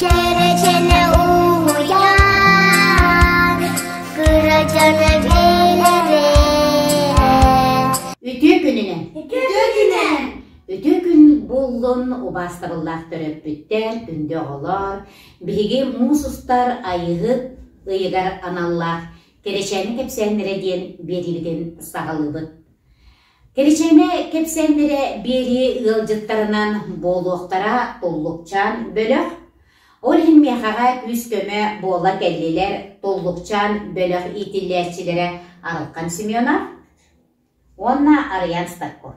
Кэрэчэнэ уһуйаан, кырачана бэлэрэ. Үтүө күнүнэн! Үтүө күнүнэн! Үтүө күн буоллун убаастабыллаах төрөппүттэр, күндү оҕолор, биһиги муус устар айыһыт ыйыгар аналлаах Кэрэчээнэ кэпсээннэрэ диэн биэриибитин саҕалыыбыт. Кэрэчээнэ кэпсээннэрэ биэрии ыалдьыттарынан буолуохтара Туллукчаан бөлөх. Ол иһин миэхэҕэ күүс-көмө буола кэллилэр Туллукчаан бөлөх иитиллээччилэрэ Арылхан Семенов уонна Арыйаан Старков.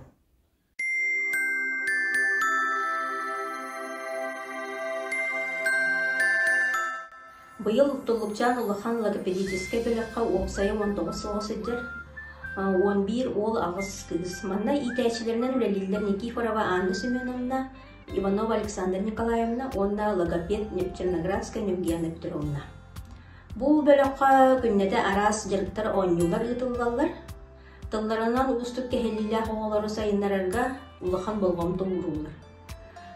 Быйыл Туллукчаан улахан логопедическай бөлөххө уопсайа 19 оҕо сылдьар, 11 уол, аҕыс кыыс. Манна иитээччилэринэн үлэлииллэр Никифорова Анна Семеновна, Иванова Александра Николаевна уонна логопед Черноградская Нюргияна Петровна. Бу бөлөххө күннэтэ араас дьарыктар, оонньуулар ыытыллаллар. Тылларынан уустук кэһиллиилээх оҕолору сайыннарарга улахан болҕомто ууруллар.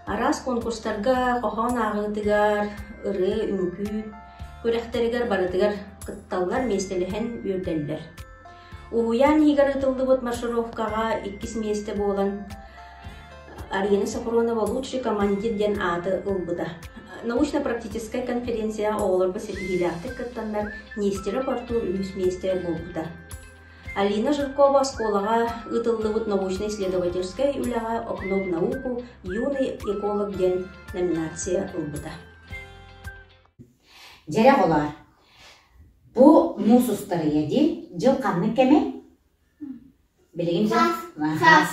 Араас конкурстарга, хоһоон ааҕыытыгар, ырыа, үҥкүү күрэхтэригэр барытыгар кытталлар, миэстэлэһэн үөрдэллэр. Уһуйаан иһигэр ыытыллыбыт маршировкаҕа иккис миэстэ буолан Арина Сафронова «Лучший командир» диэн ааты ылбыта. Научно-практическай конференцияҕа оҕолорго ситиһиилээхтик кыттаннар Нестеров Артур үһүс миэстэ буолбута. Алина Жиркова оскуолаҕа ыытыллыбыт научно-исследовательскай үлэҕэ «Окно в науку. Юный эколог» диэн номинация ылбыта. Дьэрэ оҕолоор, бу муус устарыйа дии, дьыл ханнык кэмэй? Билигин дьыл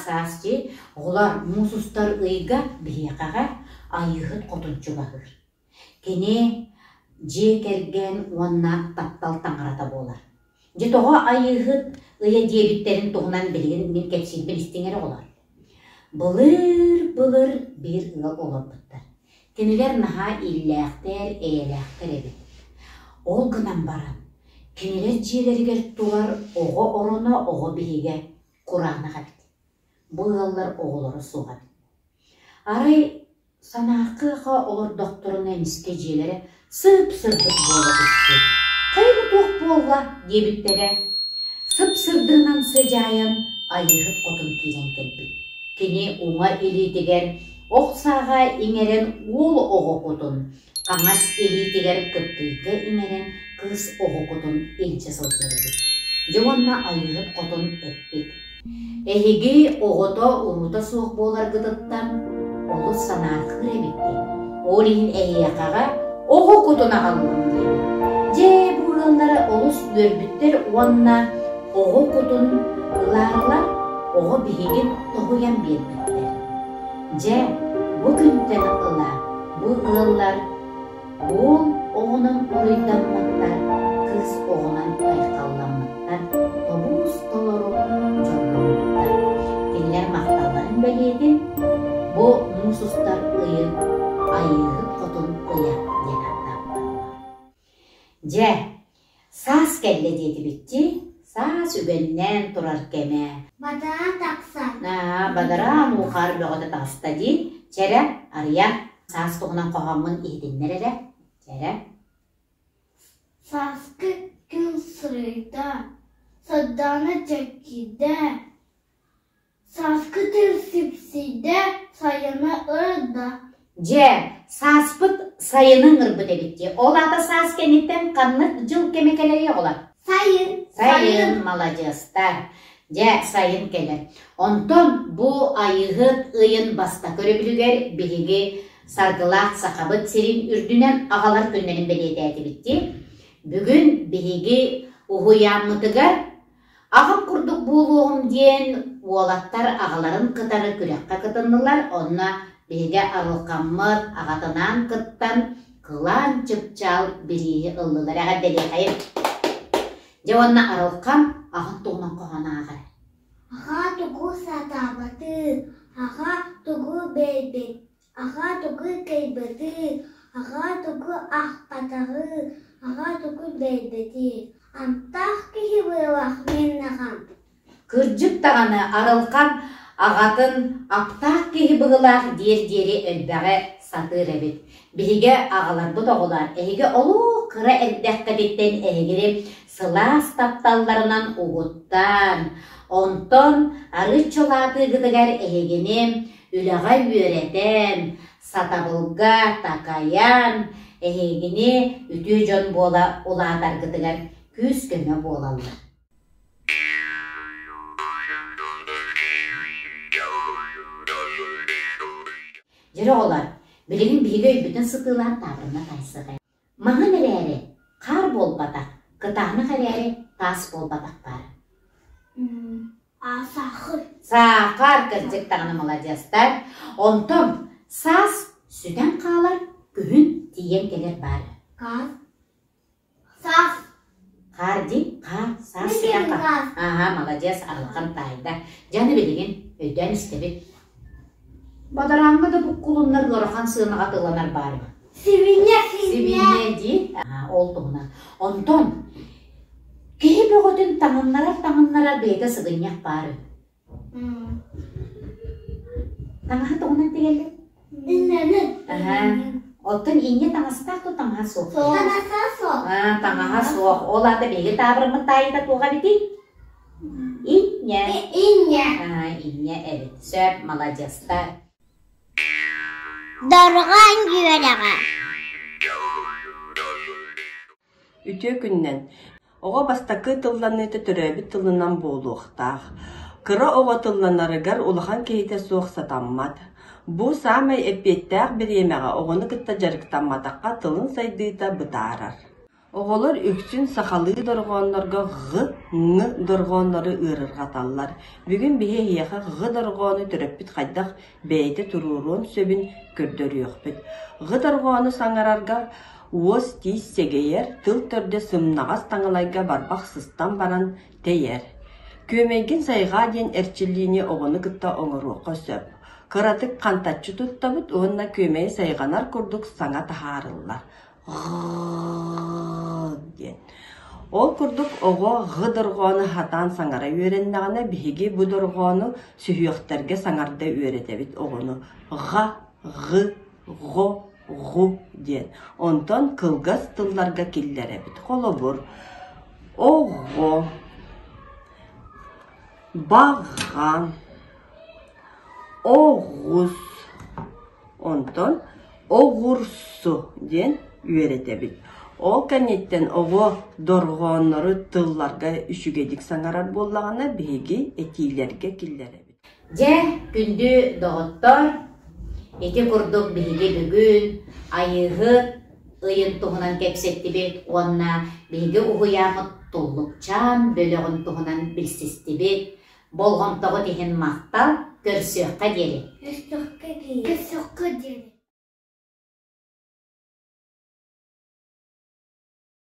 саас дии. Оҕолор муус устар ыйга биһиэхэҕэ Айыыһыт хотун чугаһыыр. Кини дьиэ кэргэн уонна таптал таҥарата буолар. Дьэ тоҕо Айыыһыт ыйа диэбиттэрин туһунан билигин мин кэпсиирбин истиҥ эрэ оҕолор. Былыр-былыр биир ыал олорбуттар. Кинилэр наһаа иллээхтэр, эйэлээхтэр эбит. Ол гынан баран, кинилэр дьиэлэригэр турар оҕо ороно, оҕо биһигэ кураанах эбит. Бу ыаллар оҕолоро суох эбит. Арай Санаахха олордохторуна эмискэ дьиэлэрэ сып-сырдык буола түспүт. «Хайа бу туох буолла?» диэбиттэрэ. Сып-сырдыгынан сыдьаайан Айыыһыт хотун киирэн кэлбит. Кини уҥа илиитигэр ох сааҕа иҥэрэн уол оҕо кутун, хаҥас илиитигэр кыптыйга иҥэрэн кыыс оҕо кутун илдьэ сылдьар эбит. Дьэ уонна Айыыһыт хотун эппит: Эһиги оҕото уруута суох буоларгытыттан олус санаарҕыыр эбиккит. Ол иһин эһиэхэҕэ оҕо кутун аҕаллым диэбит. Дьэ, бу ыаллара олус үөрбүттэр уонна оҕо кутун ылаарылар оҕо биһигин тоһуйан биэрбиттэр. Дьэ, бу күнтэн ыла бу ыаллар Уол оҕонон уруйдаммыттар, кыыс оҕонон айхалламмыттар, тобуус толору дьолломмуттар. Кинилэр махталларын бэлиэтин бу муус устар ыйы Айыыһыт Хотун ыйа диэн ааттаабыттар. Дьэ, саас кэллэ диэтибит дии, саас үгэннээн турар кэмэ. Бадараан тахсан. Аа, бадараан уу-хаар бөҕөтө таҕыста дии. Чэрэ, Арыйа, саас туһунан хоһооммун иһитиннэр эрэ. Чэрэ. Сааскы күн сырыйда, сардаана чэккийдэ, Сааскы тыл сипсийдэ, сайына ырда. Дьэ, сааспыт сайыны ыҥырбыт эбит дии. Ол аата саас кэнниттэн ханнык дьыл кэмэ кэлэрий оҕолор? Сайын. Сайын, маладьыастар. Дьэ, сайын кэлэр. Онтон бу Айыыһыт ыйын бастакы өрөбүлүгэр биһиги Саргылаах Сахабыт сирин үрдүнэн аҕалар күннэрин бэлиэтээтибит дии. Бүгүн биһиги уһуйааммытыгар Аҕам курдук буолуоҕум диэн уолаттар аҕаларын кытары күрэххэ кытыннылар, онно биһиги Арылхаммыт аҕатынаан кыттан кылаан чыпчаал бирииһи ыллылар. Эҕэрдэлиэхэйин! Дьэ уонна Арылхан аҕын туһунан хоһоон ааҕар. Аҕа тугу сатаабатыы, аҕа тугу бэйбит, Аҕа тугу кыайбатыы, аҕа тугу аахпатаҕыы, аҕа тугу бэйбэтии, антах киһи быылах мин аҕам Кырдьык даҕаны Арылхан. Аҕатын аптаах киһи быһыылаах диэр диэри элбэҕи сатыыр эбит. Биһиги аҕаларбыт оҕолоор, эһиги олох кыра эрдэххититтэн эһигини сылаас тапталларынан угуттаан, онтон арыычча улаатыыгытыгар эһигини үлэҕэ үөрэтэн, сатабылга такайан, эһигини үтүө дьон буола улаатаргытыгар күүс-көмө буолаллар. Дьэ оҕолор, билигин биһиги өйбүтүн сытыылаан таабырына тайсыҕай. Маҥан эрээри, хаар буолбатах, кытаанах эрээри, таас буолбатах баар. Саахар. Саахар, кырдьык даҕаны маладьыастар. Онтон саас сүтэн хаалар, күһүн тиийэн кэлэр баар. Хаар. Саас. Хаар дии, хаар, саас сүтэн хаалар. Ааһа, маладьыас, арылхан таайда. Дьэ аны билигин өйдөөн истэбит. Бадарааҥҥа да буккулуннар ыарахан сыанаҕа тылланар баар. Сибинньэ, сибинньэ дии. Ол туһунан. Онтон киһи бөҕөтүн таҥыннарар-таҥыннарар бэйэтэ сыгынньах баар үһү. Таҥаһа тугунан тигэллэр? Иннэнэн. Аһа. Оттон инньэ таҥастаах дуо таҥаһа суох? Таҥаһа суох. Аа, таҥаһа суох. Ол аата биһиги таабырыммыт таайыта туох эбитий? Инньэ. Инньэ. Аа, инньэ эбит. Сөп, маладьыастар. Дорҕоон үөрэҕэ Үтүө күнүнэн! Оҕо бастакы тылланыыта төрөөбүт тылынан буолуохтаах. Кыра оҕо тылланарыгар улахан киһитэ суох сатаммат. Бу саамай эппиэттээх бириэмэҕэ оҕону кытта дьарыктамматахха тылын сайдыыта бытаарар. Оҕолор үксүн сахалыы дорҕооннорго ҕ, ҥ дорҕооннору ыарырҕаталлар. Бүгүн биһи эһиэхэ ҕ дорҕоону төрөппүт хайдах бэйэтэ туруоруон сөбүн көрдөрүөхпүт. Ҕ дорҕоону саҥарарга уос-тиис сэгэйэр, тыл төрдө сымнаҕас таҥалайга барбах сыстан баран тэйэр. Күөмэйгин сайҕаа диэн эрчиллиини оҕону кытта оҥоруохха сөп. Кыратык хантаччы туттабыт уонна күөмэйи сайҕанар курдук саҥа таһаарыллар. Диэн. Ол курдук оҕо ҕ дорҕоону сатаан саҥара үөрэннэҕинэ, биһиги бу дорҕоону сүһүөхтэргэ саҥарда үөрэтэбит оҕону ҕа, ҕы, ҕо, ҕу диэн. Онтон кылгас тылларга киллэрэбит. Холобур, оҕо, баҕа, оҕус, онтон оҕурсу диэн үөрэтэбит. Ол кэнниттэн оҕо дорҕооннору тылларга үчүгэйдик саҥарар буоллаҕына, биһиги этиилэргэ киллэрэбит. Дьэ, күндү доҕоттор, ити курдук биһиги бүгүн Айыыһыт ыйын туһунан кэпсэттибит уонна биһиги уһуйааммыт Туллукчаан бөлөҕүн туһунан билсистибит. Болҕомтоҕут иһин махтал, көрсүөххэ диэри. Көрсүөххэ диэри. Көрсүөххэ диэри.